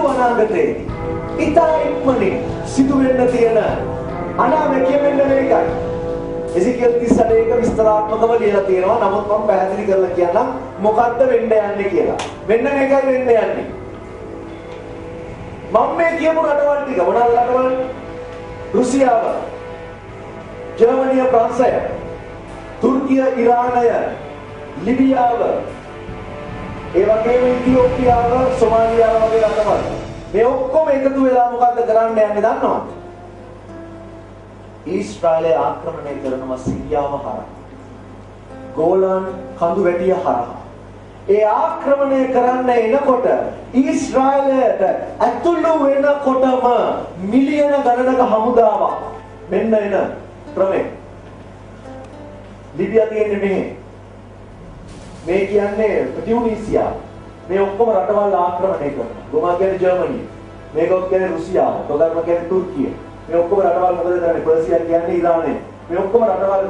සුළු අනාගතයේදී ඉතා ඉක්මනින් සිදු වෙන්න තියෙන අනාවැකිය මෙන්න මේකයි. එසිකියල් 38 එක විස්තරාත්මකව ලියලා තියෙනවා. නමුත් මම පැහැදිලි කරලා කියන්නම් මොකද්ද වෙන්න යන්නේ කියලා. මෙන්න මේකයි වෙන්න යන්නේ. මම මේ කියපු රටවල් ටික මොනවාද රටවල්? රුසියාව, ජර්මනිය, ප්‍රංශය, තුර්කිය, ඉරානය, ලිබියාව, ඒ වගේම ඉතියෝපියාව, සොමාලියාව වගේ රටවල්. මේ ඔක්කොම එකතු වෙලා මොකද්ද කරන්න යන්නේ දන්නවද? ඊශ්‍රායලය ආක්‍රමණය කරනවා සිරියාව හරහා. ගෝලන් කඳු වැටිය හරහා. ඒ ආක්‍රමණය කරන්න එනකොට ඊශ්‍රායලයට ඇතුළු වෙනකොටම මිලියන ගණනක හමුදාවක් මෙන්න එන ක්‍රමය. ලිබියා තියෙන්නේ මෙහෙ. මේ කියන්නේ ටියුනීසියා. මේ ඔක්කොම රටවල් ආක්‍රමණය කරනවා. ගෝමා කියන්නේ ජර්මනිය. මේක කියන්නේ රුසියාව. තොගර්ම කියන්නේ තුර්කිය. මේ ඔක්කොම රටවල් මොකද කරන්නේ? පර්සියා කියන්නේ ඉරානය. මේ ඔක්කොම රටවල්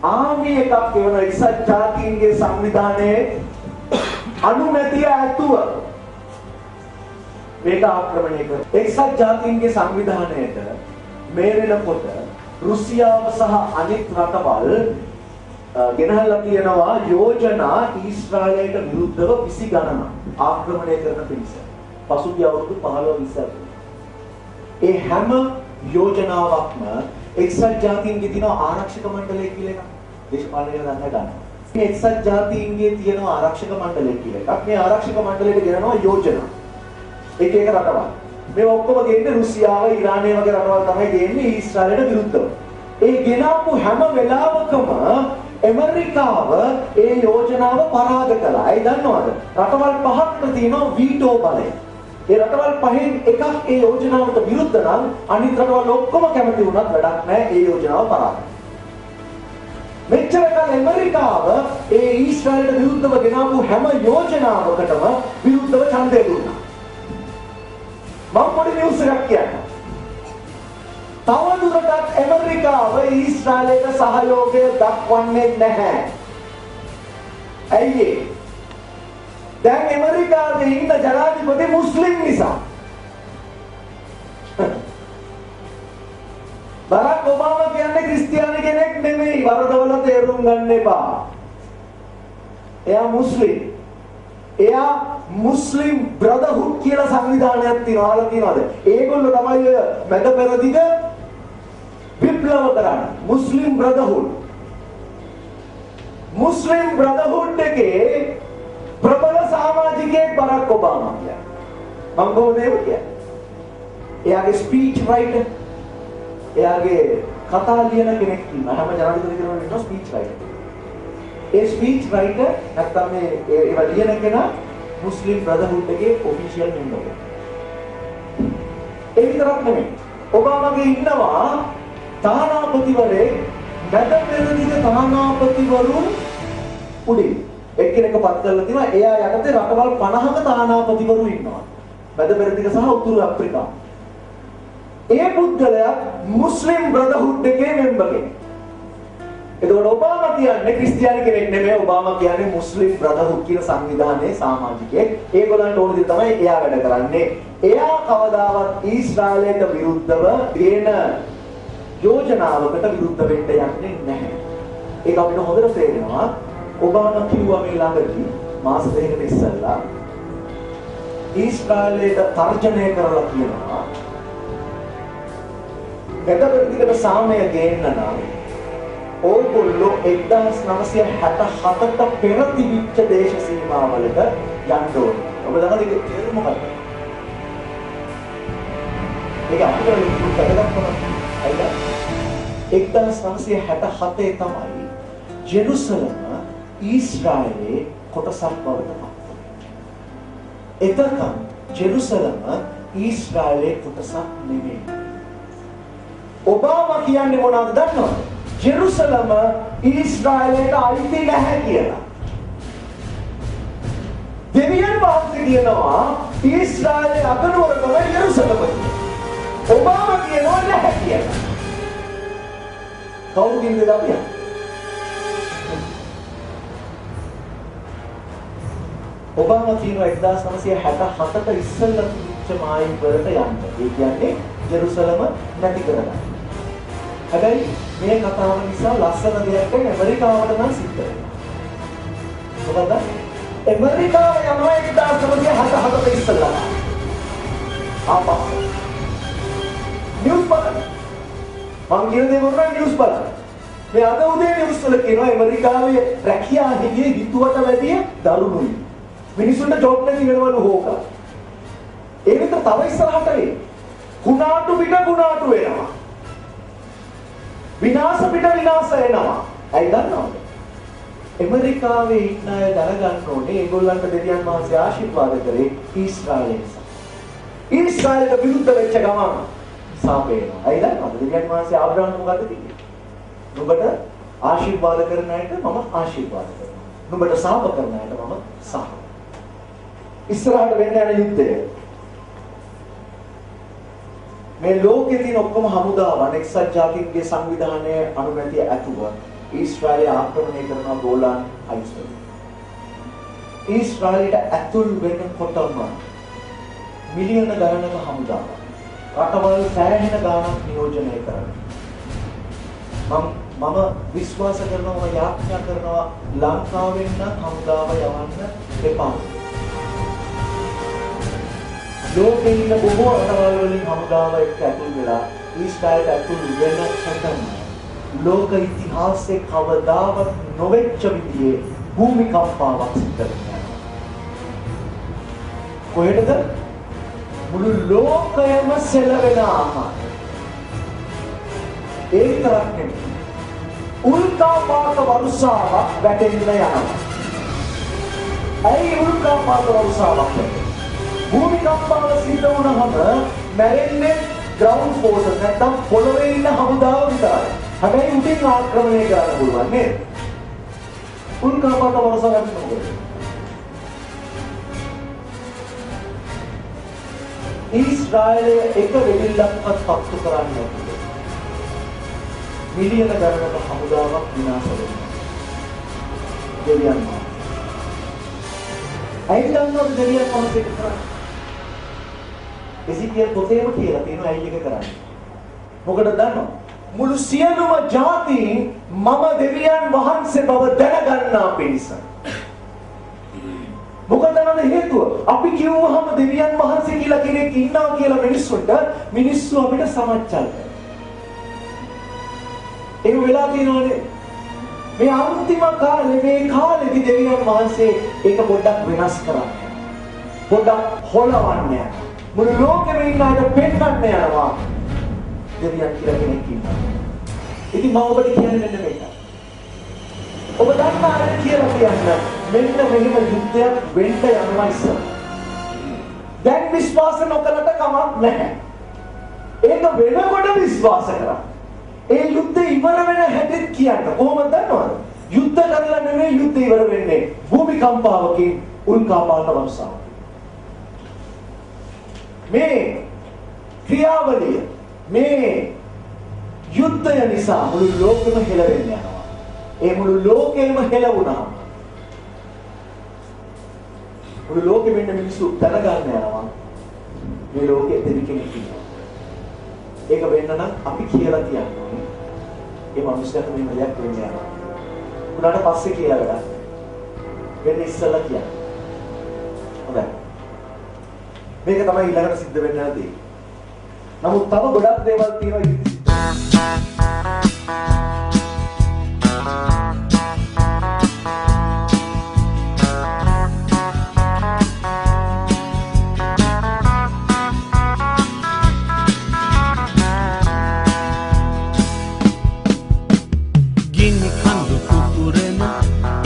ආමි එකක් එවන එක්සත් ජාතීන්ගේ සංවිධානයේ අනුමැතිය ඇතුව මේක ආක්‍රමණය කරනවා. එක්සත් ජාතීන්ගේ සංවිධානයට මේ වෙනකොට රුසියාව සහ අනිත් රටවල් ගෙනහල්ලා තියෙනවා යෝජනා ඊශ්‍රායලයට විරුද්ධව 20 ගණනක් ආක්‍රමණය කරන පිණිස. පසුගිය අවුරුදු 15 20 ඇතුළත. ඒ හැම යෝජනාවක්ම එක්සත් ජාතීන්ගේ තියෙන ආරක්ෂක මණ්ඩලය කියලා එකක්. දේශපාලනය ගැන දන්නේ ගන්නවා. මේ එක්සත් ජාතීන්ගේ තියෙන ආරක්ෂක මණ්ඩලය කියලා එකක්. මේ ආරක්ෂක මණ්ඩලයට ගෙනනවා යෝජනා. එක එක රටවල්. මේ ඔක්කොම ගේන්නේ රුසියාව, ඉරානය වගේ රටවල් තමයි ගේන්නේ ඊශ්‍රායලයට විරුද්ධව. ඒ ගෙනාපු හැම වෙලාවකම ඇමරිකාව ඒ යෝජනාව පරාද කළා. ඇයි දන්නවද? රටවල් පහකට තියෙනවා වීටෝ බලය. ඒ රටවල් පහෙන් එකක් ඒ යෝජනාවට විරුද්ධ නම් අනිත් රටවල් ඔක්කොම කැමති වුණත් වැඩක් නැහැ, ඒ යෝජනාව පරාද. මෙච්චර කල් ඇමරිකාව ඒ ඊශ්‍රායලට විරුද්ධව ගෙනාපු හැම යෝජනාවකටම විරුද්ධව ඡන්දය දුන්නා. මම පොඩි නිවුස් එකක් කියන්නම්. තව දුරටත් ඇමරිකාව ඊශ්‍රායලයට සහයෝගය දක්වන්නේ නැහැ. ඇයි ඒ? දැන් ඇමරිකාවේ ඉන්න ජනාධිපති මුස්ලිම් නිසා. බරක් ඔබාමා කියන්නේ ක්‍රිස්තියානි කෙනෙක් නෙමෙයි. වරදවල තේරුම් ගන්න එපා. එයා මුස්ලිම්. එයා මුස්ලිම් බ්‍රදර්හුඩ් කියලා සංවිධානයක් තියෙනවා. අහලා තියෙනවද? ඒගොල්ලෝ තමයි ඔය මැද පෙරදිග විප්ලව කරන්නේ. මුස්ලිම් බ්‍රදර්හුඩ්. මුස්ලිම් බ්‍රදර්හුඩ් එකේ ප්‍රබල සමාජිකයෙක් බරක් ඔබාමා කියන්නේ. මම කොහොමද ඒක කියන්නේ? එයාගේ ස්පීච් රයිටර්, එයාගේ කතා ලියන කෙනෙක් ඉන්නවා. හැම ජනාධිපති කෙනෙකුම ඉන්නවා ස්පීච් රයිටර්. ඒ ස්පීච් රයිටර් නැත්තම් මේ ඒවා ලියන කෙනා මුස්ලිම් බ්‍රදර්හුඩ් එකේ ඔෆිෂියල් මෙම්බර් කෙනෙක්. ඒ විතරක් නෙමෙයි. ඔබාමාගේ ඉන්නවා තානාපතිවරයෙක්, මැද පෙරදිග තානාපතිවරුන් උඩින් එක්කෙනෙක්ව පත් කරලා තියෙනවා. එයා යටතේ රටවල් 50ක තානාපතිවරු ඉන්නවා. මැද පෙරදිග සහ උතුරු අප්‍රිකාව. ඒ පුද්ගලයා මුස්ලිම් බ්‍රදර්හුඩ් එකේ මෙම්බර් කෙනෙක්. එතකොට ඔබාමා කියන්නේ ක්‍රිස්තියානි කෙනෙක් නෙමෙයි. ඔබාමා කියන්නේ මුස්ලිම් බ්‍රදර්හුඩ් කියන සංවිධානයේ සමාජිකයෙක්. ඒගොල්ලන්ට ඕන දේ තමයි එයා වැඩ කරන්නේ. එයා කවදාවත් ඊශ්‍රායලයට විරුද්ධව ගේන යෝජනාවකට විරුද්ධ වෙන්න යන්නේ නැහැ. ඒක අපිට හොඳට තේරෙනවා. ඔබාමා කිව්වා මේ ළඟදී මාස දෙකකට ඉස්සෙල්ලා ඊශ්‍රායලයට තර්ජනය කරලා කියනවා මැද පෙරදිගට සාමය ගේන්න නම් ඕගොල්ලෝ 1967ට පෙර තිබිච්ච දේශ සීමාවලට යන්න ඕනේ. ඔබ දන්නවද ඒකේ තේරුම මොකක්ද? ඒක අපිට ලොකු වැදගත්කමක්. ඇයිද? 1967 තමයි ජෙරුසලම ඊශ්‍රායලයේ කොටසක් බවට පත් වුණේ. එතකන් ජෙරුසලම ඊශ්‍රායලයේ කොටසක් නෙමෙයි. ඔබාමා කියන්නේ මොනවද දන්නවද? ජෙරුසලම ඊශ්‍රායලයට අයිති නැහැ කියලා. දෙවියන් වහන්සේ කියනවා ඊශ්‍රායලයේ අගනුවර තමයි ජෙරුසලම කියලා. ඔබාමා කියනවා නැහැ කියලා. කවුරු කියනද අපි? ඔබාමා කියනවා 1967ට ඉස්සෙල්ලා තිබිච්ච ශමයින් වලට යන්න. ඒ කියන්නේ ජෙරුසලම නැති කරගන්න. හැබැයි මේ කතාව නිසා ලස්සන දෙයක් දැන් ඇමරිකාවට නම් සිද්ධ වෙනවා. මොකද? ඇමරිකාව යනවා 1967 ඉස්සෙල්ලා. ආපස්සට. නිවුස් බලන්න. මං කියන දේ වුණා නිවුස් බලන්න. මේ අද උදේ නිවුස් වල කියනවා ඇමරිකාවේ රැකියා හිමිය හිතුවට වැඩිය දරුණුයි. මිනිසුන්ට ජොබ් නැති වෙනවලු හොකා. ඒ විතර තව ඉස්සරහට වෙයි. කුණාටු පිට කුණාටු වෙනවා. විනාශ පිට විනාශ එනවා. ඇයි දන්නවද? ඇමරිකාවේ ඉන්න අය දැනගන්න ඕනේ ඒගොල්ලන්ට දෙවියන් වහන්සේ ආශිර්වාද කරේ ඊශ්‍රායලය නිසා. ඊශ්‍රායලට විරුද්ධ වෙච්ච ගමන් සාප එනවා. ඇයි දන්නවද? දෙවියන් වහන්සේ ආබ්‍රහම්ට මොකද්ද කිව්වේ? නුඹට ආශිර්වාද කරන අයට මම ආශිර්වාද කරනවා. නුඹට සාප කරන අයට මම සාප. ඉස්සරහට වෙන්න යන යුද්ධය. මේ ලෝකේ තියෙන ඔක්කොම හමුදාවන් එක්සත් ජාතීන්ගේ සංවිධානයේ අනුමැතිය ඇතුව ඊශ්‍රායලය ආක්‍රමණය කරනවා ගෝලාන් හයිට්ස් වල. ඊශ්‍රායලයට ඇතුල් වෙනකොටම මිලියන ගණනක හමුදාවක් රටවල් සෑහෙන ගාණක් නියෝජනය කරනවා. මම විශ්වාස කරනවා, මම යාඥා කරනවා ලංකාවෙන් නම් හමුදාව යවන්න එපා. ලෝකේ ඉන්න බොහෝ රටවල් වලින් හමුදාව එක්ක ඇතුල් වෙලා ඊශ්‍රායලයට ඇතුල් වෙනකොටම ලෝක ඉතිහාසයේ කවදාවත් නොවෙච්ච විදිහේ භූමිකම්පාවක් සිද්ධ වෙනවා. කොහෙටද? මුළු ලෝකයම සෙලවෙන ආකාරය. ඒ විතරක් නෙමෙයි. උල්කාපාත වර්ෂාවක් වැටෙන්න යනවා. ඇයි උල්කාපාත වර්ෂාවක් වැටෙන්නේ? භූමිකම්පාව සිද්ධ වුණාම මැරෙන්නේ ග්‍රවුන්ඩ් ෆෝසස් නැත්තම් පොළොවේ ඉන්න හමුදාව විතරයි. හැබැයි උඩින් ආක්‍රමණය කරන්න පුළුවන් නේද? උල්කාපාත වර්ෂාවක් වැටෙනවා. ඊශ්‍රායලය එක වෙඩිල්ලක්වත් පත්තු කරන්නේ නැතුව මිලියන ගණනක හමුදාවක් විනාශ වෙනවා. දෙවියන් වහන්සේ. ඇයි දන්නවද දෙවියන් වහන්සේ කරන්නේ? එසිකියෙල් පොතේම කියලා තියෙනවා ඇයි එක කරන්නේ. මොකටද දන්නවද? මුළු සියලුම ජාතීන් මම දෙවියන් වහන්සේ බව දැනගන්නා පිණිස. මොකද දන්නවද හේතුව? අපි කිව්වහම දෙවියන් වහන්සේ කියලා කෙනෙක් ඉන්නවා කියලා මිනිස්සුන්ට, මිනිස්සු අපිට සමච්චල් කරනවා. ඒක වෙලා තියෙනවනේ. මේ අන්තිම කාලේ, මේ කාලෙදි දෙවියන් වහන්සේ ඒක පොඩ්ඩක් වෙනස් කරන්න. පොඩ්ඩක් හොලවන්න යනවා. මුළු ලෝකෙම ඉන්න අයට පෙන්වන්න යනවා. දෙවියන් කියලා කෙනෙක් ඉන්නවා. ඉතින් මම ඔබට කියන්නේ මෙන්න මේක. ඔබ දන්න අයට කියලා කියන්න මෙන්න මෙහෙම යුද්ධයක් වෙන්න යනවා ඉස්සර. දැන් විශ්වාස නොකලට කමක් නැහැ. ඒක වෙනකොට විශ්වාස කරා. ඒ යුද්ධ ඉවර වෙන හැටිත් කියන්න. කොහොමද දන්නවද? යුද්ධ කරලා නෙමෙයි යුද්ධ ඉවර වෙන්නේ. භූමිකම්පාවකින්, උල්කාපාත වර්ෂාවකින්. මේ ක්‍රියාවලිය, මේ යුද්ධය නිසා මුළු ලෝකෙම හෙලවෙන්න යනවා. ඒ මුළු ලෝකෙම හෙලවුණාම මුළු ලෝකෙම ඉන්න මිනිස්සු දැනගන්න යනවා මේ ලෝකෙ දෙවි කෙනෙක් ඉන්නවා. ඒක වෙන්න නම් අපි කියලා කියන්න ඕනේ. ඒ මනුස්සයාට මෙහෙම දෙයක් වෙන්න යනවා. උනාට පස්සේ කියලා වැඩක්. වෙන්න ඉස්සෙල්ලා කියන්න. හොඳයි. මේක තමයි ඊළඟට සිද්ධ වෙන්න යන දේ. නමුත් තව ගොඩක් දේවල් තියෙනවා ඉදිරියට. ගිනි කඳු පුපුරන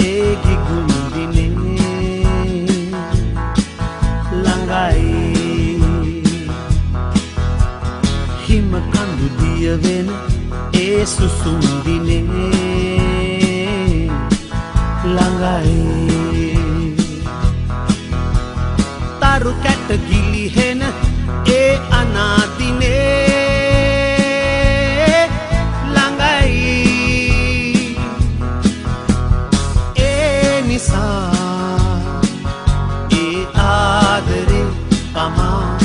ඒ ගිගුම් දිනේ ළඟයි, හිම කඳු දිය වෙන ඒ සුසුම් දිනේ ළඟයි, තරු කැට ගිලිහෙන ඒ අනාදිනේ ළඟයි. ඒ නිසා ඒ ආදරේ පමා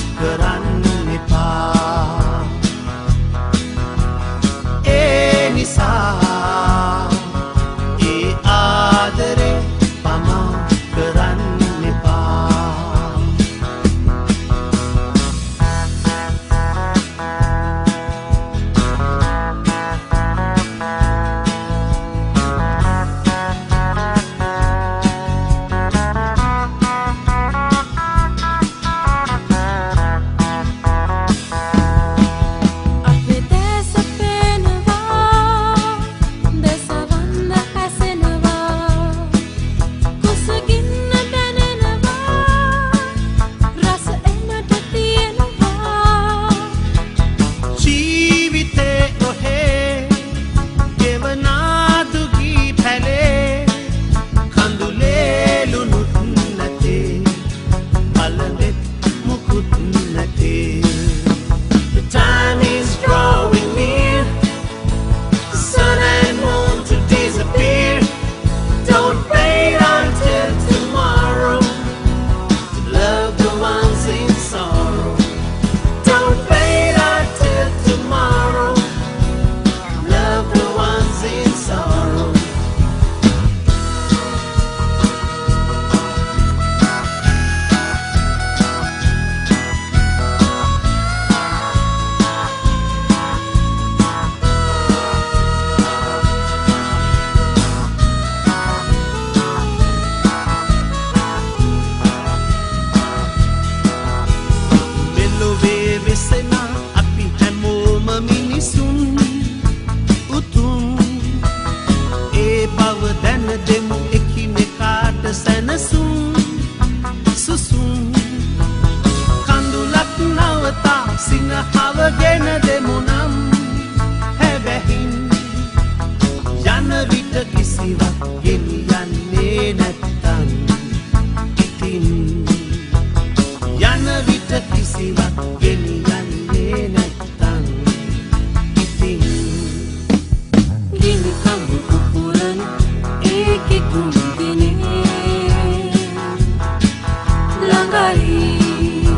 දඟලී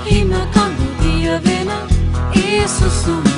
හිම කඳු දිය වෙන ඒ සුසුම්.